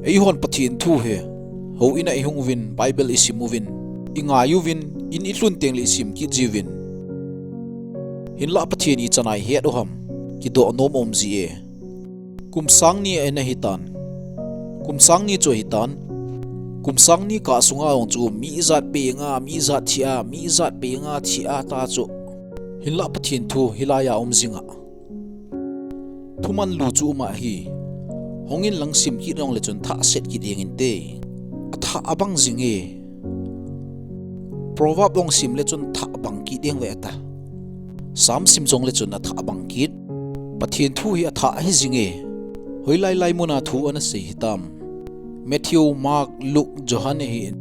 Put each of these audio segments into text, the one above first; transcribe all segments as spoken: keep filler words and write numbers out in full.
Eihon Pathen thu hi houin a ihung uvin, Bible isim uvin, ingai uvin, in ilhun teng le isim kit jiuvin. Hinlah Pathen ichan a ihet u ham, kidoh nom um ji e. Kum sang ni ana hitan. Kum sang ni chu ahitan. Kum sang ni kah sunga jong chu mi ijat penga, mi ijat thia, mi ijat penga thia ta chu. Hinlah Pathen thu hilai a um jing a. Thuman lu chu um ahi. Hung in lang sim kit jong le chun thah set kit jeng inte. Athah abang jing e. Proverb jong sim le chun thah bang kit jeng ve ta. Sam sim jong le chun athah bang kit. Pathen thu hi athah ahi jing e. Hoilai lai mun a thu ana sei hitam. Matthew, Mark, Luke, Johan ahi in.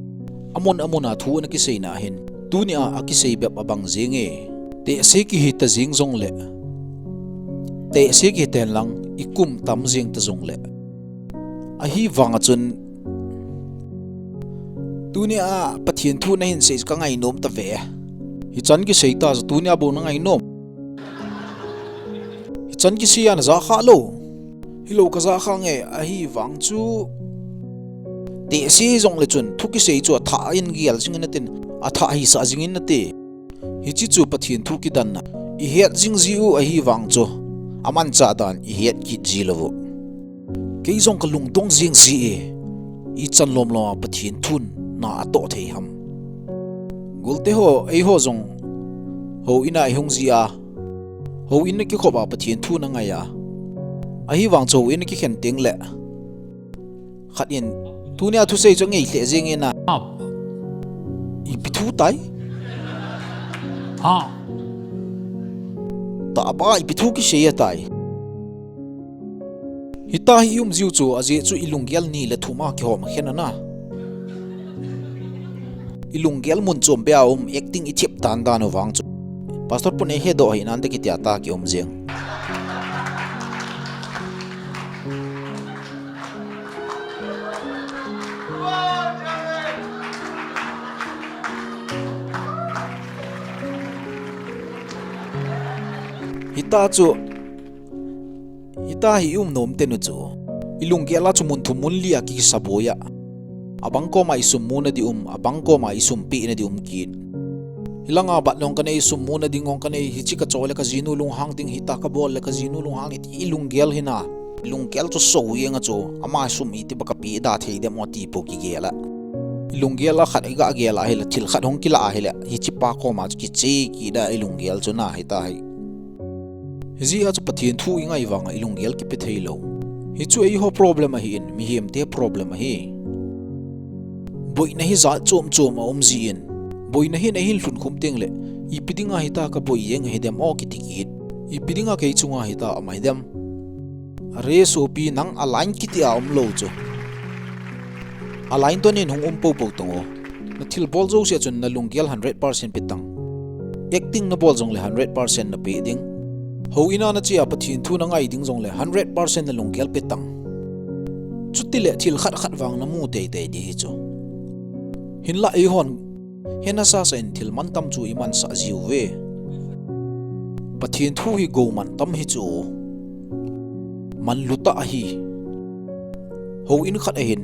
Amun amun a thu ana kiseina hin. Tuni a akisei bep abang jing e. Tehse kihi ta jing jong le. Tehse kihi ten lang ikum tam jing ta jong le. Ahivang a chun. Tuni a Pathen thu nahin sei ka ngai nom ta ve. Hichan kisei ta chu tuni a bou na ngai nom. Hichan kisei a na ja kha lou. Hilou ka ja kha nge ahivang chu. Tehse jong le chun thu kisei chu athah in gel jing in atin. Athah hisah jing in ati. Hichi chu Pathen thu kidan na. Ihet jing ji u ahivang chu. Amanchah dan ihet kit ji lou u. Kei jong ka lungdong jing ji e. Ichan lom lom a Pathen thun na atoh thei ham. Golte ho, eiho jong. Houin a ihung ji a. Houin a kikhop a Pathen thu na ngai a. Ahivang chu houin a kikhen teng le. Khat in, tuni a thusei chu ngei lheh jing in a. Ha. Ipi thu tai? Ha. Tah ba ipi thu kisei a tai? Hita hi i um jiu chu ajeh chu i lunggel ni le thum a kihom khen ana. I lunggel mun chom beh a um acting i thep tan dan u vang chu. Pastor pun ei hedoh hi nante kitia ta ki um jing. Hita chu, hita hi i um nom teng u chu. I lunggel a chu mun thum mun li a kisa boi a. Abang koma i sum muna di um, abang koma i sum pehna di um kit. Hilanga bat long ka nei, sum muna ding ong ka nei, hichi ka cho le ka jinu lunghang ding, hita ka bol le ka jinu lunghang ding, i lunggel hina. Lunggel chu so jeng a chu, ama sum iti ba ka pe da thei dem o ti po kigel a. Lunggel a khat i ga gel a hile, thil khat hung kila a hile, hichi pa koma chu kiche kida i lunggel chu na hita hi. Hijeh a chu Pathen thu i ngai vang a i lunggel kipe thei lou. Hichu eiho problem ahi in, mihem te problem ahi. Boina hi jat chom chom a um ji in. Boina hin ahin lhun khum teng le, ipi dinga hita ka boi jeng hi dem o kiti kit. Ipi dinga kei chunga hita ama hi dem. Are sopi nang a line kiti a um lou chu. A line tonin hung um po po tong o. Na thil bol jouse a chun na lunggel hundred percent pe tang. Acting na bol jong le hundred percent na pe ding. Houin a na che a Pathen thu na ngai ding jong le hundred percent na lunggel pe tang. Chuti le thil khat khat vang na mu tei tei di hi chu. Hinlah eihon Hena sasa in thil mantam chu i mansah jiu ve. Pathen thu hi go mantam hi chu. Manlu tah ahi. Houin khat ahin.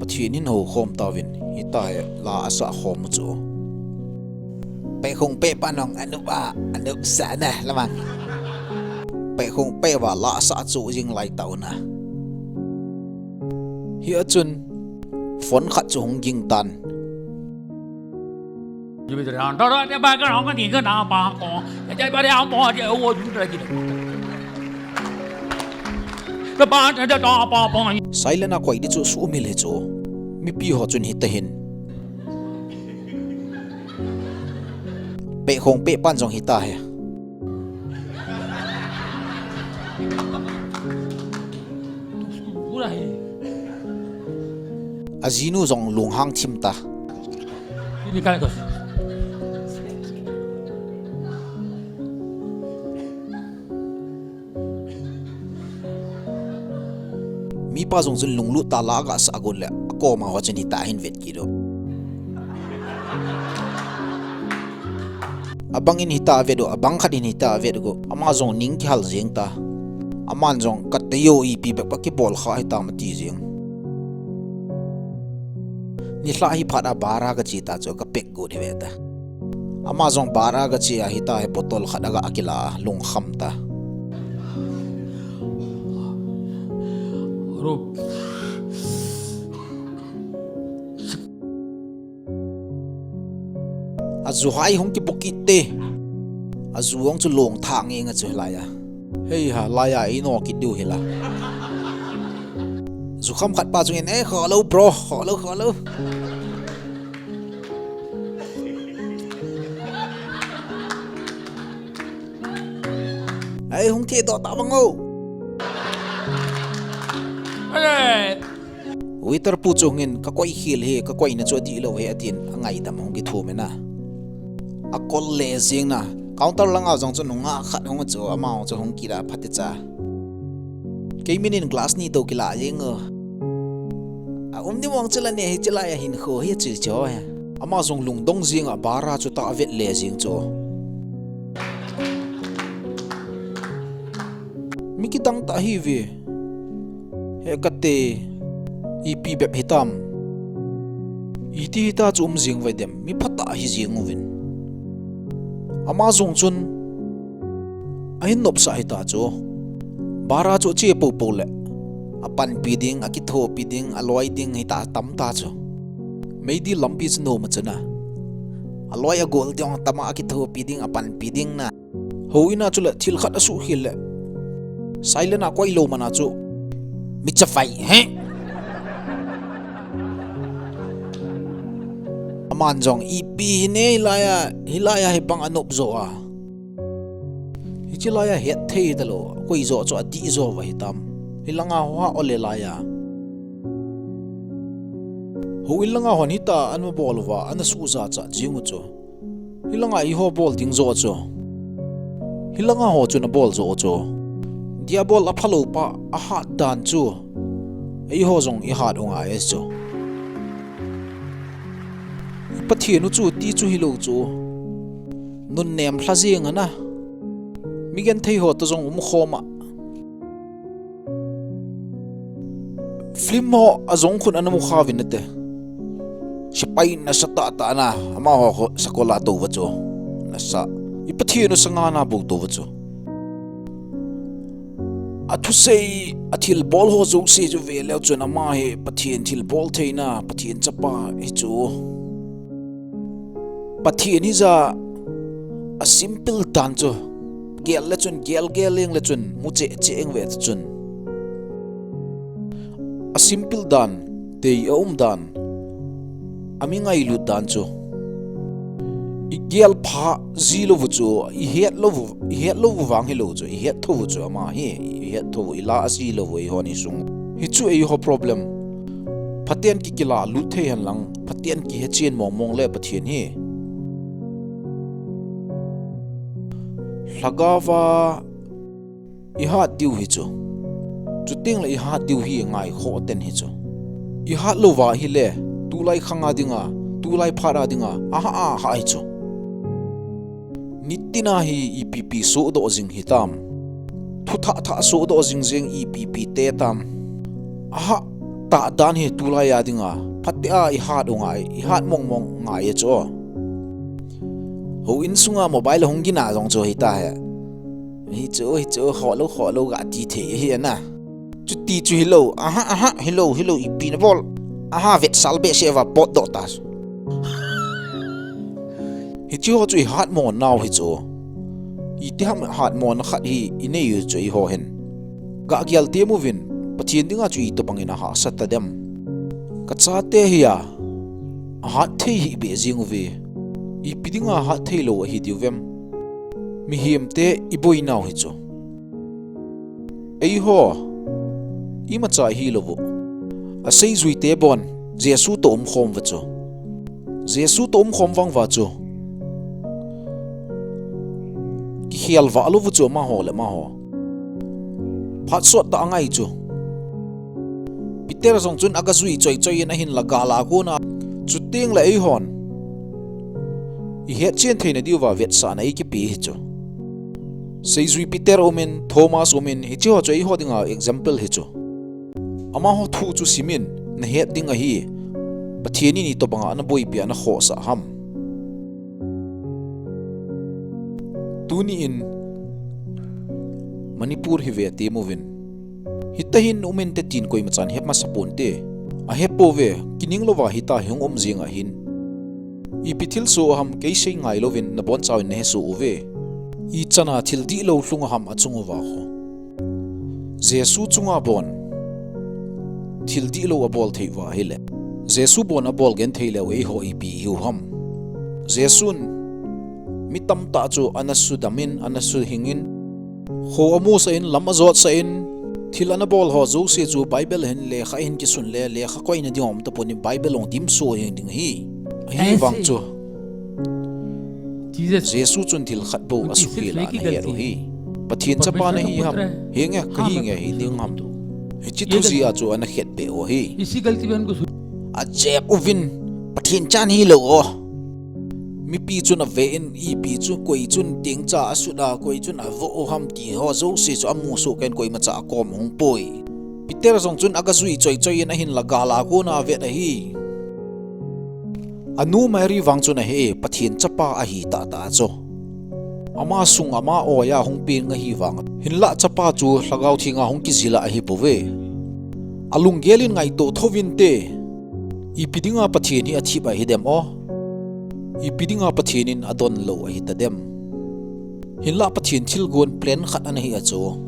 Pathen in hou khom tauvin. Hita hi la asah khom u chu. Pehkhong peh pa nong anup a, anup sa na lamang. Pehkhong peh va la asah chu jing lai tau na. Hi a chun. Phone khat chu hung ging tan. Silent a koi di chu sumil hi chu. Mipi ho chun hita hin. Pehkhong peh pan jong hita hi. Ajinu jong lunghang thim ta. Mipa jong chun lunglut tah la aga sah got le, akoma ho chun hita hin vet kit u. Abang in hita vet u, abang khat in hita vet u, ama jong ning kihal jeng ta. Aman jong, "Ka tei o, ipi bep ka kibol kha hitam," ati jing. Nilhah hi phat a bar a ka che ta chu ka pek got hi ve ta. Ama jong bar a ka che a hita hi bottle khat aga kila a lungkham ta. Rup. A ju hai hung kibu kit te. A ju hung chu long thang nge nga chu lai a. Hei ha, lai a i no kit diu hi la. Ju kham khat pa chu in, "Eh, kho lo, bro, kho lo, kho lo." Ai, hung thi do ta bang o. Alright. Waiter pu chu hung in, "Ka koi khel hi, ka koina chu adih lou hi," atin, angaidam hung kithum in a. Akol le jing na, counter langa jong chu nungah khat hung chu, ama hung chu hung kila phat cha. Kei min in glass ni to kila jing o. A um ni mong chu la ne hi chu lai a hin kho hi chu chu he. Ama jong lungdong jing a bar a chu ta vet le jing chu. Mi kidang ta hi ve. He ka te, ipi bep hitam. Iti hita chu um jing vai dem, mi phatah hi jing uvin. Ama jong chun, ahin nopsah hita chu. Bar a chu che popo le. Apanpi ding, akithopi ding, aloi ding hita tam ta chu. Meidil lampi chu nom a chun a. Aloi agol ding tam a, akithopi ding, apanpi ding na. Houin a chu le thil khat asuh khel le. Silent a koi lou man a chu. Mi chavai, he? Aman jong ipi hi ne hilai a, hilai a hi bang anop jo a. Hichi lai a het thei ta lou, koi jo chu adih jo va hitam. Hilanga ho ha ole lai a. Houin langa hon hita ana bol uva, ana suhja cha jing u chu. Hilanga eiho bol ding jo chu. Hilanga ho chu na bol jo chu. Diabol aphalou pa ahat dan chu. Eiho jong ihat u ngai chu. I Pathen u chu ti chu hilou chu. Nunnem lha jeng ana. Mi genthei ho toh jong umkhom a. Film ho a jong khun ana mu kha uvin nate. Sepai nasa tah tah ana, amaho khu sakol a tou va chu. Nasa. I Pathen u sanga ana bou tou va chu. Athusei, athilbol ho jouse chu ve leu chun ama hi Pathen thilbol theina, Pathen chapa hi chu. Pathen hi ja a simple dan chu. Gel le chun, gel gel leng le chun, mu cheh cheh eng ve ta chun. A simple dan, tei a um dan, a mi ngailut dan chu. I gel pha ji lou u chu, i het lou u, i het lou u vang hilou chu, i het tho u chu ama hi, i het tho u, i la a ji lou u eihon i sung. Hi chu eiho problem. Phaten ki kila lut thei hen lang, phaten kihe chen mong mong le Pathen hi. Lhagao va i hat diu hi chu. Chuteng le i hat diu hi ngai kho ten hi chu. I hat lou va hile, tulai khang a dinga, tulai phat a dinga, aha aha hi chu. Nitin a hi ipi pi sohdoh jing hitam. Thu thah thah sohdoh jing jing ipi pi te tam. Aha, tah dan hi tulai a dinga, phatea i hat u ngai, i hat mong mong ngai e chu. Houin sunga mobile hung gin a jong chu hita he. Hi chu, hi chu, kho lou, kho lou ga ti thei hi ana. Chuti chu hilou, aha, aha, hilou, hilou, ipi na bol. Aha, vetsah behseh va potdoh ta. Hichi ho chu i hatmo nau hi chu. Itiham hatmo na khat hi i nei u chu eiho hin. Ga gel tem uvin, Pathen dinga chu itobang in a hahsa ta dem. Ka chate hi a, a hat thei hi be jing uve. Ipi dinga hat thei lou ahi diu vem. Mihem te i boi nau hi chu. Eiho, imacha hi lou u. A seijui te bon, Jesu toh umkhom va chu. Jesu toh umkhom vang va chu. Kikhel va lou u chu amaho le amaho. Phat sot ta angai chu. Peter jong chun aga jui choi choi in ahin la gal a kona. Chuteng le eihon. I het chen theina diu va vetsahna i kipe hi chu. Seijui Peter umin, Thomas umin, hiche ho chu eiho dinga example hi chu. Amaho thu chu simin, nahet ding ahi. Pathen in itobanga ana boipi a ana khohsah ham. Tuni in Manipur hi ve temuvin. Hitahin umin te tin koimachan hemasa ponte. Ahepouve, kining louva hita hi hung um jing ahin. Ipi thilsoh ham kei sei ngailouvin nabonchauvin nahesoh uve. Ichana thil dihlou lhung ham achung uva ho. Jesu chunga bon thil dihlou abol thei uva ahile, Jesu bon abol genthei leu eiho ipi ihiu ham. Jesun mi tamtah chu ana sudamin, ana suhingin, kho amusah in, lam ajotsah in, thil ana bol ho jouse chu Bible hin lekha hin kisun le, lekha koina ding um tapon in Bible hung dimso hing ding ahi. Ahivang chu Jesu chun thil khat bou asukhel a nahet u hi. Pathen chapa nahi ham, hinge kahinge hi ding ham. Hiche thu jeh a chu ana khetbeh u hi. Ajep uvin, Pathen cha nahilou o. Mipi chun ave in, ipi chu koi chun tengcha asut a, koi chun avoh u ham ti ho jouse chu amusoh keiyin koimacha akom hung poi. Peter jong chun aga jui choichoi in ahinla gal a kona avet ahi. Anu Mary vang chun ahe, Pathen chapa ahi tahtah chu. Ama sung ama oiya hung peng ahi vang. Hinlah chapa chu Lhagao Thenga hung kijil a ahibouve. Alunggel in ngaito thouvinte. Ipi dinga Pathen hi athip ahidem o. Ipi dinga Pathen in adonlou ahitadem. Hinlah Pathen thilgon plan khat ana hi a chu.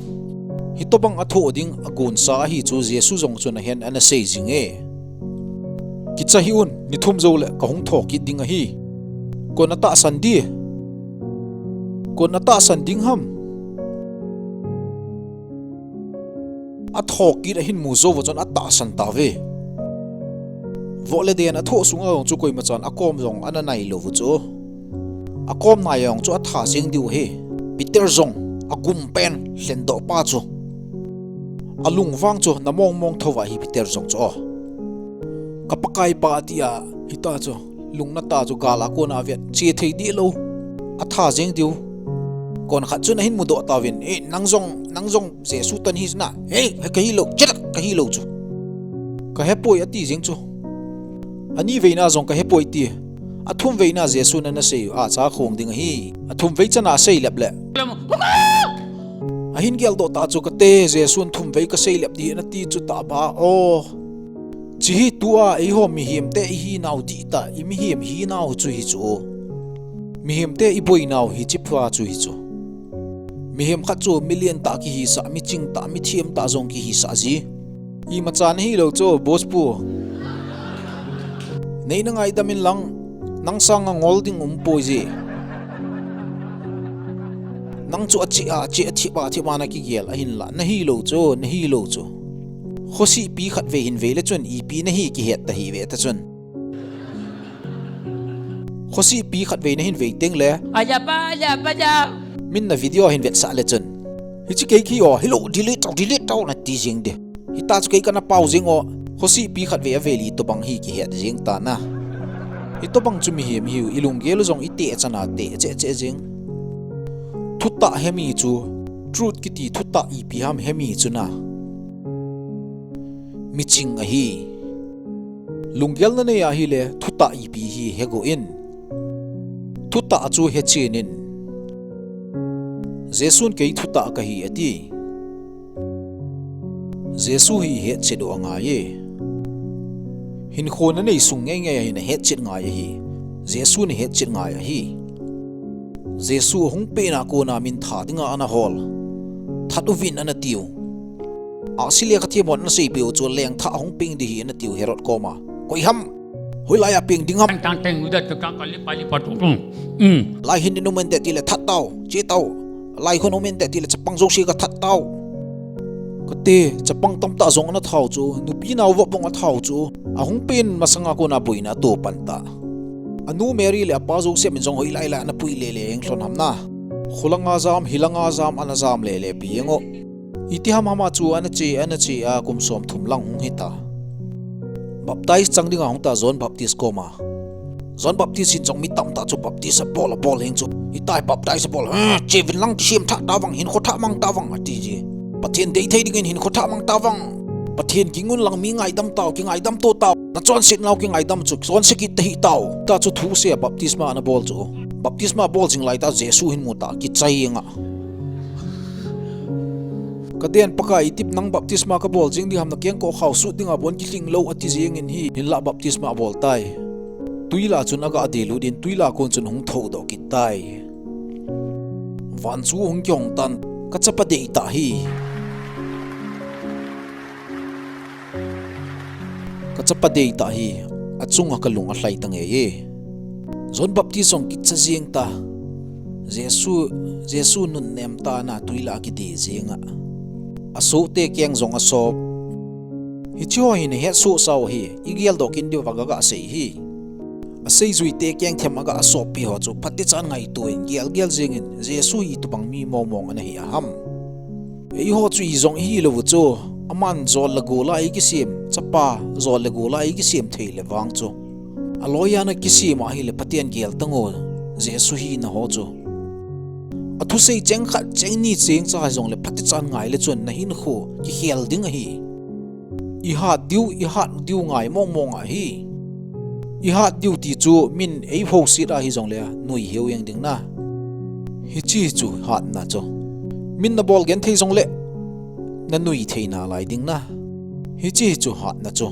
Hitobang athoh ding agonsa ahi chu Jesu jong chun ahen ana sei jinge. Kicha hih un, ni thum joule kahung thokit ding ahi. Koin atahsan di? Koin atahsan ding ham? Athokit ahin mu jouva chun atahsan tauve. Voh le den athoh sunga jong chu koimachan akom jong ana nailou u chu. Akom nai jong chu atha jeng diu ahi. Peter jong agumpen lhendoh pa chu. Alungvang chu namong mong thouva hi Peter jong chu o. Ka Pakaipa ati a, hita chu, lungnatah chu gal a kona avet, che thei dihlou. Atha jeng diu. Konkhat chun ahin mudoh tauvin, e, nang jong, nang jong Jesu toh nahi chu na. Hei, kahilou, chetak, kahilou chu. Kahepoi ati jeng chu. Ani veina jong kahepoi ti. Athum veina Jesun ana sei u, acha khong ding ahi. Athum vei chana asei lep le. Ahin geldoh tah chu kate, Jesun thum vei kasei lep ding ahi nati chu tahbeh o. Hiche hi tua eiho mihemte ihinau dihtah, imihem hinau chu hichu. Mihemte iboinau hiche pha chu hichu. Mihem khat chu milen tah kihisah, miching tah, mithem tah jong kihisah ji. Imacha nahilou chu, boss pu. Neina ngaidam inlang, nang sanga ngol ding umpoi je. Nang chu acheh a, acheh, athip a, athip a nakigel ahinla, nahilou chu, nahilou chu. Khosihpi khatvei hin vei le chun, ipi nahi kihet tahih ve ta chun. Khosihpi khatvei nahin vei tengle. Ajapa, ajapa, ja. Min na video hin vetsah le chun. Hiche kei khi o, hilou, delete tau, delete tau nati jeng de. Hita chu kei kana pao jeng o. Khosihpi khatvei avei le hitobang hi kihet jeng ta na. Hitobang chu mihem ihiu, ilunggel u jong iteh chana teh cheh cheh jeng. Thutah hemi chu, truth kiti thutah ipi ham hemi chu na. Miching ahi. Lunggel nanei ahile, thutah ipi hi hego in. Thutah chu hechen in. Jesun kei thutah kahi ati. Jesu hi hetchet u angai e. Hinkho nanei sung ngeingei ahin ahetchet ngai ahi. Jesun ahetchet ngai ahi. Jesu ahung pena kona min that dinga ana hol. That uvin ana tiu. Ahsi lekha them hon ana seipeh u chu lengthah ahung peng ding ahi ana tiu Herod koma. Koi ham? Hoilai a peng ding ham? Tang teng udat ka ka li pa li pa tu tu. Lai hin in umin te tile that tau, che tau. Lai hin umin te tile chapang jouse kathat tau. Kate, chapang tamtah jong ana thau chu, nupi nao vop bong athau chu. Ahung pen masanga kona boina ato pan ta. Anu Mary le apa Joseph in jong hoilai lai ana pui lele jeng lhon ham na. Kholanga jam, hilanga jam, ana jam lele pi jeng o. Iti ham hama chu ana che, ana che a kum somthum lang hung hita. Baptize chang dinga hung ta John Baptist koma. John Baptist in jong mi tamtah chu baptist abol, abol heng chu, "Hitia baptize abol, eh, cheuvin lang, kisem thah tavang, hinkho thah mang tavang," ati ji. "Pathen dei thei dingin hinkho thah mang tavang. Pathen kingun lang mi ngaidam tau, kingaidam to tau. Nachonset nau kingaidam chu, chonse kit tahih tau." Tia chu thusei a baptisma anabol chu. Baptisma bol jing laitah Jesu hin mu tah, kicha jeng a. "Kaden Pakai, itih nang baptisma kabol jing ding ham, nakeng kokhao sut dinga bon kilhing lou," ati jengin ahi. Hinlah baptisma abol tai. Twi lah chun aga delut in twi lah kon chun ahung thoudoh kit tai. Van chu ahung kihong tan, "Kachapa deitah ahi. Kachapa deitah ahi, achunga kalung alhai tangei e." John Baptist jong kicha jeng ta. Jesu, Jesu nunnem tah a twi lah a kide jeng a. Asohte keng jong asop. Hiche ho hi nahetsoh sao ahi, igeldoh kit diuva kaga sei ahi. Aseijuite keng them aga soppi ho chu phatechan ngaito in gelgel jengin, Jesu hi itobang mi mongmong ana hi a ham. Eiho chu ijong ihi lou u chu, aman jol le gol a ikisem, chapa jol le gol a ikisem thei le vang chu, aloi a nakisem ahile phaten gel tan o, Jesu hina ho chu. Athusei cheng khat cheng ni cheng cha hijongle phatechan ngai le chun nahinkho kikhel ding ahi. Ihat diu, ihat diu ngai mongmong ahi. Ihat diu ti chu min eihoset ahi jongle nui hih jeng ding na. Hiche chu hatna chu. Min nabol genthei jongle nanui thei nalai ding na. Hiche chu hatna chu.